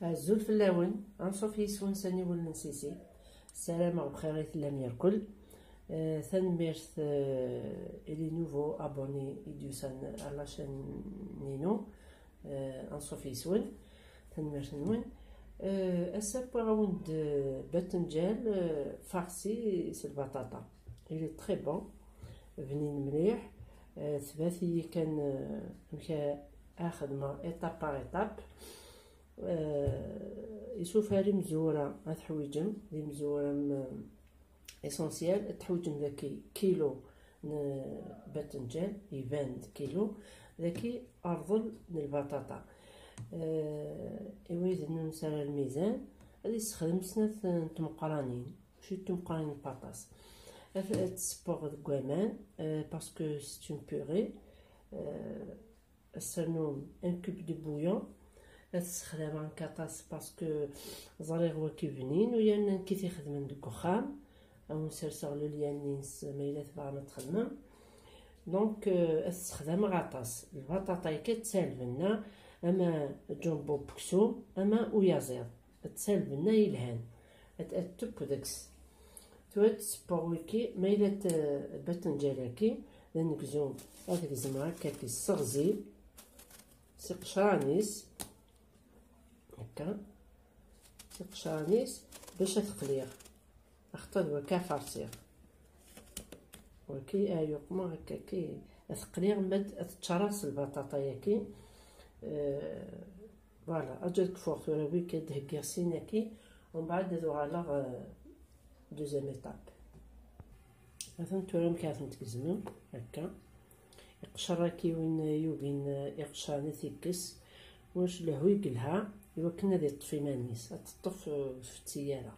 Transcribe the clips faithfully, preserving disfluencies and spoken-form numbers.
Azul fell-awen, anṣuf yis-wen s aniwel n Sisi. Ssarameɣ bxir i tellam yerkul. Eh, tanemmirt, eh, i les nouveaux abonnés i d-yusan ar la chaîne-inu. Eh, anṣuf yis-wen. Tanemmirt-nwen. Eh, ass-a wwiɣ-awen-d, eh, batenǧal, eh, farci s lbaṭaṭa. Il est très bon. Bnin mliḥ. Eh, tbat-iyi kan, eh, amek a xedmeɣ étape par étape. Eh, isufar imezwura ad teḥwiǧem, d imezwura m-, essentiel, ad teḥwiǧem daki kilo n batenǧal, iban-d kilo, daki arḍel n lbaṭaṭa. Eh, i wid n unsa ar lmizan, ad yessexdem snat n tmeqqranin, mačči d tmeqqranin n waṭas. Ad, ad t-ssewweɣ deg waman, eh, parce que c'est une purée. Eh, Ad ternum un cube de bouillon. Ad t-ssexdameɣ aṭas parce que ẓriɣ waki bnin, u yerna nekk i t-ixedmen deg uxxam. Ad wen-serseɣ le lien-ines ma yella tebɣam ad txedmem. Donc, euh, ad t-ssexdameɣ aṭas. Lbaṭaṭa akka d talbenna, ama jumbo n weksum, ama uyaziḍ. Ad tessal lbenna yelhan. Ad, ad tekk deg-s. Tura ad ssewweɣ wiki, ma yella t-, batenǧal-agi, d anegzum, ad gezmeɣ akka s teɣzi, s iqecran-is, akka, s iqecran-is, bac ad t-qliɣ. Axaṭer d waka farṣiɣ. Waki, ah, yuqma akka ki, ad t-qliɣ, mbaɛd ad teččaras lbaṭaṭa-yaki. Eh, voilà, aǧa ad kfuɣ tura wiki, ad d-heggiɣ sin-aki, umbeɛd ad uɣaleɣ, eh, deuxième étape. Atan tura amek ara tent-tgezmem, akka. Iqcer-agi win yugin, eh, iqecran ad t-ikkes. Ulac lehhu i yelha, iwakken ad iṭṭef iman-is, ad teṭṭef, eh, ur tfetti ara.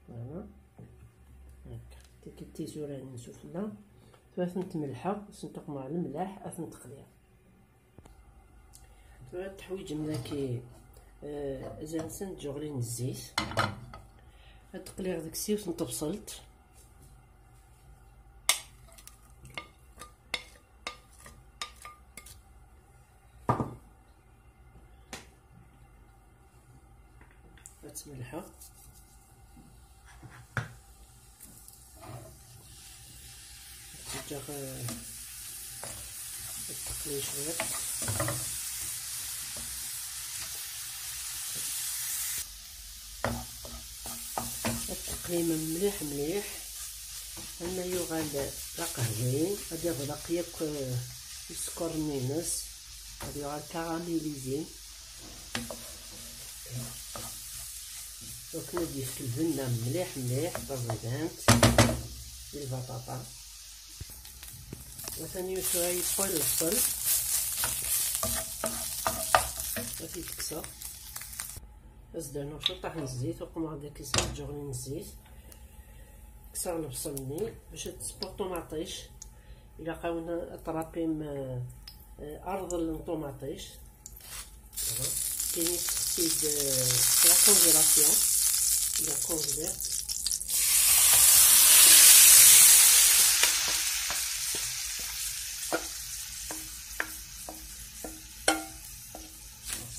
Voilà. Akka. Tiki tizuranin sufella. Tura ad tent-melḥeɣ, ad tent-uqmeɣ lemleḥ, ad tent-qliɣ. Tura ad teḥwiǧem daki, eh, azal-nsen d juɣli n zzit. Ad d-qliɣ deg-s yiwet n tebṣelt. Ad tt-melḥeɣ. Ǧǧiɣ, eh, ad teqli cwiṭ. Ad teqlim mliḥ mliḥ. Ama yuɣal d aqehwi, ad iḍleq yakk, eh, isekren-ines, ad yuɣal karamélisé. Akken ad yefk lbenna mliḥ mliḥ taẓidant i lbaṭaṭa. Atan yusa yeqqel lfel. Ad t-id-kkseɣ. Ad s-d-rnuɣ ciṭṭaḥ n zzit, uqmeɣ-d akken s lǧuɣni n zzit. Kkseɣ lebṣel-nni bac ad tesbuḍ ṭumaṭic. Ilaq-awen ad trapim, eh, eh, arḍel n ṭumaṭic. Voilà. Kini kkseɣ-tt-id, eh, s la congélation. La congélée.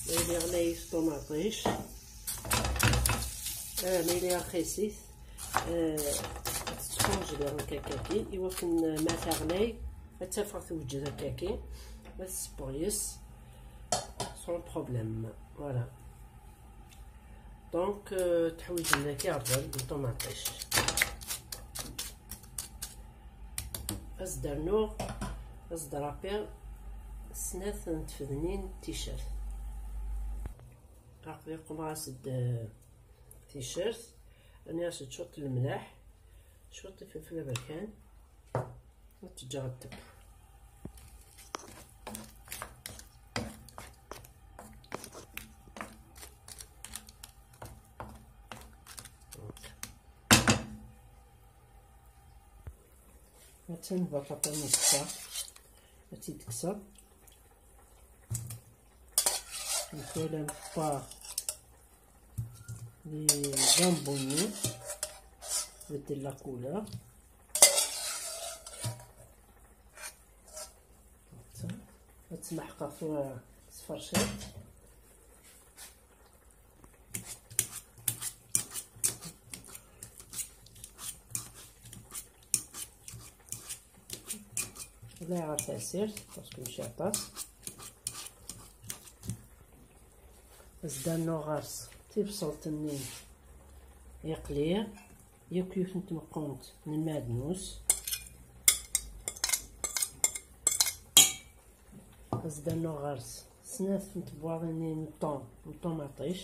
Ma yella ɣlayet ṭumaṭic, eh, ma yella rxisit, eh, ad tettqanjel akkaki, iwakken ma teɣlay, ad tafeɣ tewǧed akkaki, ad tessewweɣ yes, sans problème. Voilà. Donc, euh, teḥwiǧem daki rḍel n ṭumaṭic. Ad s-d-rnuɣ, ad s-d-rapiɣ snat n tfednin n ticcert. Aql-i qmeɣ-as-d, eh, ticcert, rniɣ-as-d cwiṭ n lemleḥ, cwiṭ n ifelfel aberkan, ad t-ǧǧeɣ ad tebb. Attan baṭaṭa-nni teṣfa, ad tt-id-kkseɣ. Mkul am teqqar les jambons, beddel la couleur. Ad tt-meḥqeɣ tura s tferciṭ. Ɣer tasirt, parce que mačči aṭas. As-d rnuɣ ɣer-s tibṣelt-nni yeqli, yakk yiwet n tmeqqunt n lmeɛdnus. As-d rnuɣ ɣer-s snat n tebwaḍin-nni n ṭum, n ṭumaṭic.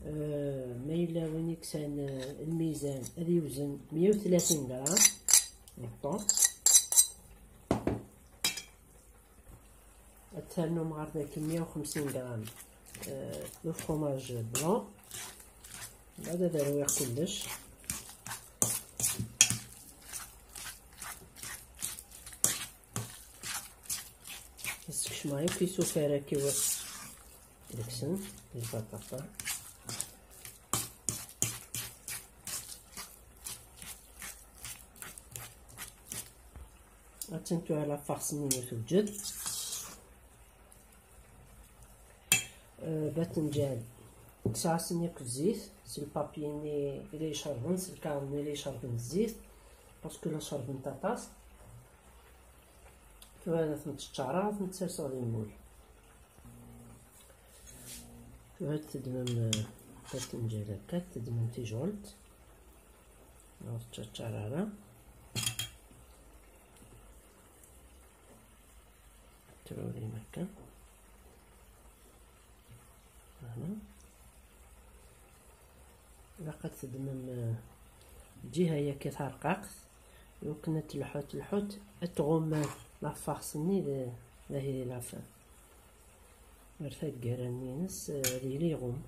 Eh, ma yella win yeksan, eh, lmizan, ad yewzen meyya u tlatin gram n ṭum. Ad ternum ɣer daki meyya u xemsin gram, eh, de fromage blanc. Mbeɛd ad rwiɣ kullec. Ad skecmeɣ yakk isufar-agi deg-sen, di lbaṭaṭa. Ad tentu la farce-nni tewǧed. Euh, batenǧal, kkseɣ-asen yakk zzit s lpapyi-nni i la icerben, s lkaɣeḍ-nni i la icerben zzit, parce que la cerben aṭas. Tura ad tent-ččareɣ, ad tent-serseɣ di lmul. Tura ad teddmem, euh, batenǧal akka, ad teddmem tijɣelt. Ur tettčaččar ara. Trurim akka. Voilà. Ilaq ad teddmem, eh, lǧiha-yaki tarqaqt, iwakken ad telḥu, telḥu, ad tɣumm la farce-nni d, d ahi di la fin. Ar taggara-nni-ines, eh, ad yili iɣumm.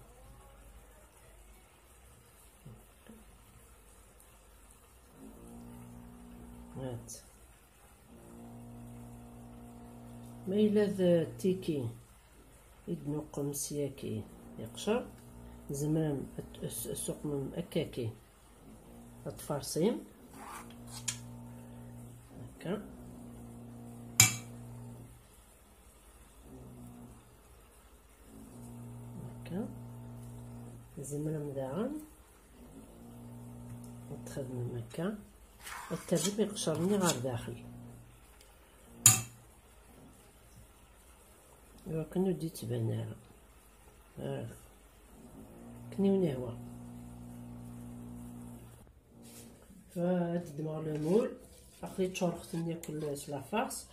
Hat. Ma yella d tiki i d-nuqqem syaki iqcer, tzemrem ad t-, ad t-, ad tuqmem akkaki, ad tfarsim. Akka. Akka. Tzemrem daɣen ad txedmem akka, ad terrem iqcer-nni ɣer daxel. Iwakken ur d-yettban ara. Ah. Akken i wen-ihwa. Ad ddmeɣ le moule. Aql-i ččureɣ-ten yakk s la farce.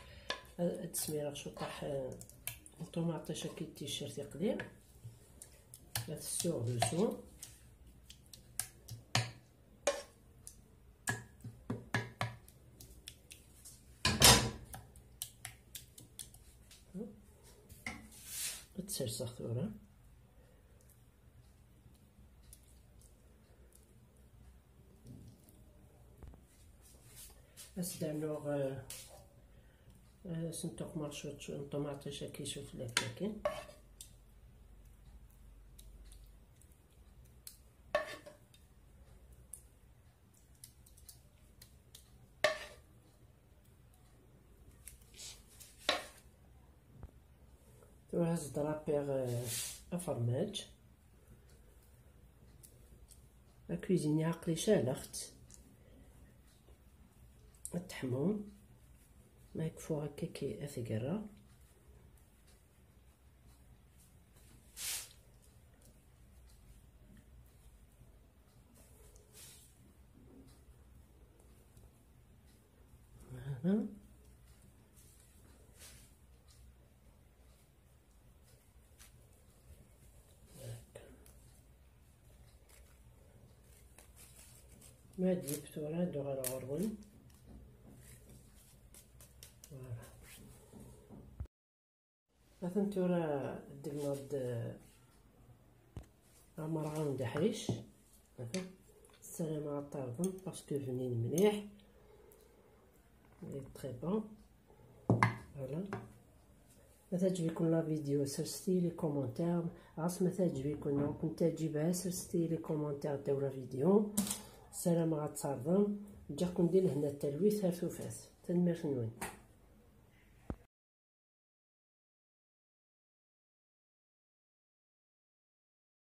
Ad, ad smireɣ cuṭaḥ, eh, n ṭumaṭic akka d ticcert iqli. Ad tessuɣ d usu. Ad tt-serseɣ tura. Ad s-d-rnuɣ, eh, eh, ad sen-tuqmeɣ cwiṭ, cwiṭ n ṭumaṭic akka sufella akka. Tura ad drapiɣ, eh, afermaǧ. Akuizini aql-i caleɣ-tt. Ad teḥmu. Ma kfuɣ akka ki-, ad t-gerreɣ. Voilà. Ma d-yif tura ad uɣaleɣ ɣur-wen. Voilà. Atan tura ddmeɣ-d, eh, amerɣan d aḥric. Atan. Ssarameɣ ad t-tɛerḍem parce que bnin mliḥ. Il est très bon. Voilà. Ma teɛǧeb-iken la vidéo, serset-iyi les commentaires. Ɣas ma teɛǧeb-iken, ur ken-teɛǧib ara, serset-iyi les commentaires ddaw la vidéo. Ssarameɣ ad t-tɛerḍem. Ǧǧiɣ-ken di lehna d talwit ar tufat. Tanemmirt-nwen.